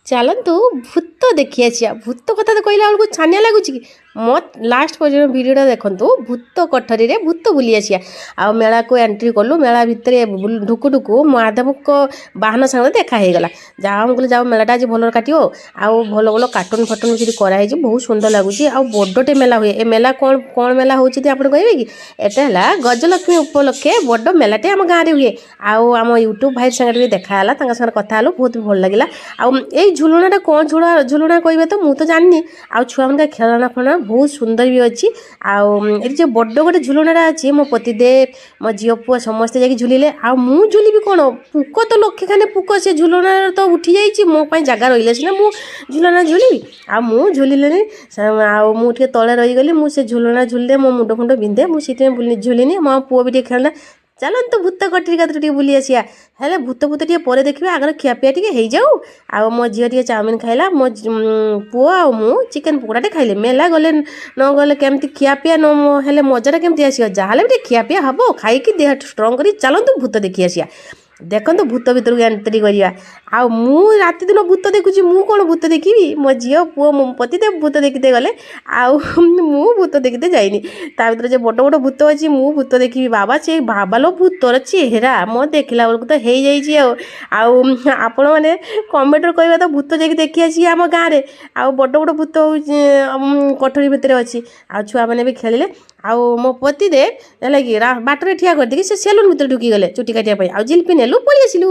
ଚାଲନ୍ତୁ ଭୂତ ଦେଖି ଆସିବା। ଭୂତ କଥା ତ କହିଲା ବେଳକୁ ଛାନିଆ ଲାଗୁଛି କି ମୋ। ଲାଷ୍ଟ ପର୍ଯ୍ୟନ୍ତ ଭିଡ଼ିଓଟା ଦେଖନ୍ତୁ। ଭୂତ କୋଠରୀରେ ଭୂତ ବୁଲି ଆସିବା। ଆଉ ମେଳାକୁ ଏଣ୍ଟ୍ରି କଲୁ। ମେଳା ଭିତରେ ଢୁକୁ ଢୁକୁ ମାଧବଙ୍କ ବାହନ ସାଙ୍ଗରେ ଦେଖା ହେଇଗଲା। ଯାହା ମୁଁ କହିଲି, ଯାଉ ମେଳାଟା ଆଜି ଭଲରେ କାଟିବ। ଆଉ ଭଲ ଭଲ କାର୍ଟୁନ୍ ଫାଟୁନ୍ ସେଠି କରାହେଇଛି, ବହୁତ ସୁନ୍ଦର ଲାଗୁଛି। ଆଉ ବଡ଼ଟେ ମେଳା ହୁଏ। ଏ ମେଳା କ'ଣ କ'ଣ ମେଳା ହେଉଛି ଆପଣ କହିବେ କି? ଏଟା ହେଲା ଗଜଲକ୍ଷ୍ମୀ ଉପଲକ୍ଷେ ବଡ଼ ମେଳାଟେ ଆମ ଗାଁରେ ହୁଏ। ଆଉ ଆମ ୟୁଟ୍ୟୁବ୍ ଭାଇ ସାଙ୍ଗରେ ବି ଦେଖା ହେଲା, ତାଙ୍କ ସାଙ୍ଗରେ କଥା ହେଲୁ, ବହୁତ ଭଲ ଲାଗିଲା। ଆଉ ଏଇ ଝୁଲଣାଟା କ'ଣ ଝୁଲଣା କହିବେ ତ, ମୁଁ ତ ଜାଣିନି। ଆଉ ଛୁଆମାନଙ୍କ ଖେଳଣା ଫେଳଣା ବହୁତ ସୁନ୍ଦର ବି ଅଛି। ଆଉ ଏଠି ଯେଉଁ ବଡ଼ ଗୋଟେ ଝୁଲଣାଟା ଅଛି, ମୋ ପତିଦେବ, ମୋ ଝିଅ ପୁଅ ସମସ୍ତେ ଯାଇକି ଝୁଲିଲେ। ଆଉ ମୁଁ ଝୁଲିବି କ'ଣ? ପୋକ ତ ଲକ୍ଷେ ଖାନେ ପୋକ, ସେ ଝୁଲଣାରେ ତ ଉଠି ଯାଇଛି। ମୋ ପାଇଁ ଜାଗା ରହିଲେ ସିନା ମୁଁ ଝୁଲଣା ଝୁଲିବି। ଆଉ ମୁଁ ଝୁଲିଲିନି, ଆଉ ମୁଁ ଟିକେ ତଳେ ରହିଗଲି। ମୁଁ ସେ ଝୁଲଣା ଝୁଲିଲେ ମୋ ମୁଣ୍ଡ ଫୁଣ୍ଡ ବିନ୍ଧେ, ମୁଁ ସେଥିପାଇଁ ଝୁଲିନି। ମୋ ପୁଅ ବି ଟିକେ ଖେଳିଲା। ଚାଲନ୍ତୁ ଭୂତ କୋଠରୀ କତିରେ ଟିକେ ବୁଲି ଆସିବା। ହେଲେ ଭୂତ ଭୂତ ଟିକେ ପରେ ଦେଖିବା, ଆଗରେ ଖିଆପିଆ ଟିକେ ହେଇଯାଉ। ଆଉ ମୋ ଝିଅ ଟିକେ ଚାଉମିନ ଖାଇଲା, ମୋ ପୁଅ ଆଉ ମୁଁ ଚିକେନ ପକୋଡ଼ାଟେ ଖାଇଲେ। ମେଳା ଗଲେ ନ ଗଲେ କେମିତି, ଖିଆପିଆ ନ ହେଲେ ମଜାଟା କେମିତି ଆସିବ? ଯାହାହେଲେ ବି ଟିକେ ଖିଆପିଆ ହେବ। ଖାଇକି ଦେହ ଷ୍ଟ୍ରଙ୍ଗ କରି ଚାଲନ୍ତୁ ଭୂତ ଦେଖି ଆସିବା। ଦେଖନ୍ତୁ, ଭୂତ ଭିତରକୁ ଏଣ୍ଟ୍ରି କରିବା। ଆଉ ମୁଁ ରାତି ଦିନ ଭୂତ ଦେଖୁଛି, ମୁଁ କ'ଣ ଭୂତ ଦେଖିବି? ମୋ ଝିଅ ପୁଅ, ମୋ ପତିଦେବ ଭୂତ ଦେଖିତେ ଗଲେ, ଆଉ ମୁଁ ଭୂତ ଦେଖିତେ ଯାଇନି। ତା ଭିତରେ ଯେ ବଡ଼ ବଡ଼ ଭୂତ ଅଛି, ମୁଁ ଭୂତ ଦେଖିବି? ବାବା, ସେ ବାବାଲୋ, ଭୂତର ଚେହେରା ମୋ ଦେଖିଲା ବେଳକୁ ତ ହେଇଯାଇଛି। ଆଉ ଆଉ ଆପଣମାନେ କମେଣ୍ଟରେ କହିବା ତ, ଭୂତ ଯାଇକି ଦେଖି ଆସିବି ଆମ ଗାଁରେ। ଆଉ ବଡ଼ ବଡ଼ ଭୂତ ହେଉଛି କୋଠରୀ ଭିତରେ ଅଛି। ଆଉ ଛୁଆମାନେ ବି ଖେଳିଲେ। ଆଉ ମୋ ପତିଦେବ ହେଲା କି ବାଟରେ ଠିଆ କରିଦେଇକି ସେ ସେଲୁନ୍ ଭିତରେ ଢୁକିଗଲେ ଚୁଟି କାଟିବା ପାଇଁ। ଆଉ ଜିଲିପି ନେଲୁ, ପଳେଇ ଆସିଲୁ।